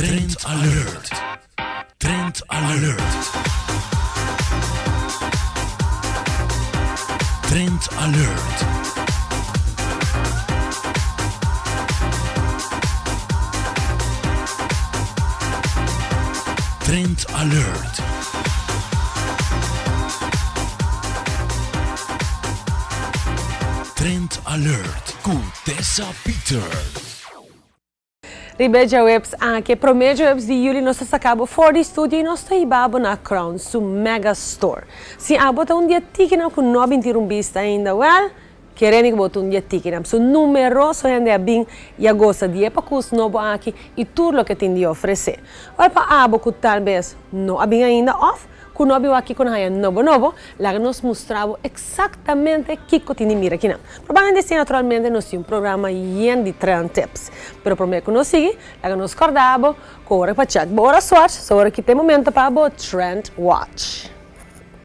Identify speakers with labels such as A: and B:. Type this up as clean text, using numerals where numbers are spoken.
A: Trend Alert. Trend Alert. Trend Alert. Trend Alert. Trend Alert ku Tessa Peters.
B: Riba e djaweps aki, e prome djaweps di juli nos ta saka bo for di studio y nos ta hiba bo na Crown su Mega Store. Si abo ta un di e tikinan ku no a bin tira un bista ainda, well, kere mi ku bo ta un di e tikinan. Su numeroso hende a bin y a gosa di e pakus nobo aki y tur loke tin di ofrece. Well, pa abo ku tal bes no a bin ainda of Ku no a biba kiko na haña nobo nobo, laga nos mustra bo eksaktamente kiko tin di mira kinan. Probablemente si naturalmente nos tin un programa yen di trend tips. Pero promé ku nos sigui, laga nos kòrda bo ku ora pa chèk bo ora swatch, so ora ki ta e momento pa bo trend watch.